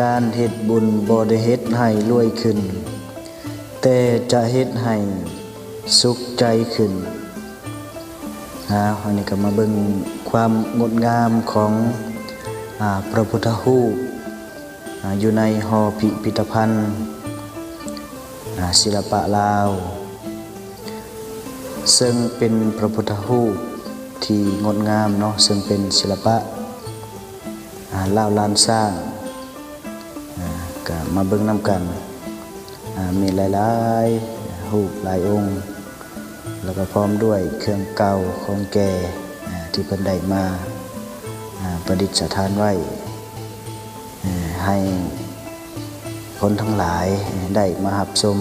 ການເຮັດບຸນບໍ່ໄດ້ເຮັດໃຫ້ລວຍຂຶ້ນ, ແຕ່ຈະເຮັດໃຫ້ສຸກໃຈຂຶ້ນ. ອາ ອັນນີ້ກໍມາເບິ່ງຄວາມງົດງາມຂອງ ອາ ພະພຸດທະຮູບ ອາ ຢູ່ໃນຫໍພິພິທະພັນ ອາ ສິລະປະລາວ, ເຊິ່ງເປັນພະພຸດທະຮູບທີ່ງົດງາມເນາະ, ເຊິ່ງເປັນສິລະປະ ອາ ລາວລ້ານຊ້າງ. ອາ ກໍມາເບິ່ງນຳກັນ, ອາ ມີຫຼາຍໆຮູບຫຼາຍອົງ, ແລ້ວກໍພ້ອມດ້ວຍເຄື່ອງເກົ່າຂອງແກ່ ອາ ທີ່ເພິ່ນໄດ້ມາ ອາ ປະດິດສະຖານໄວ້ ອາ ໃຫ້ຄົນທັງຫຼາຍໄດ້ມາຮັບຊົມ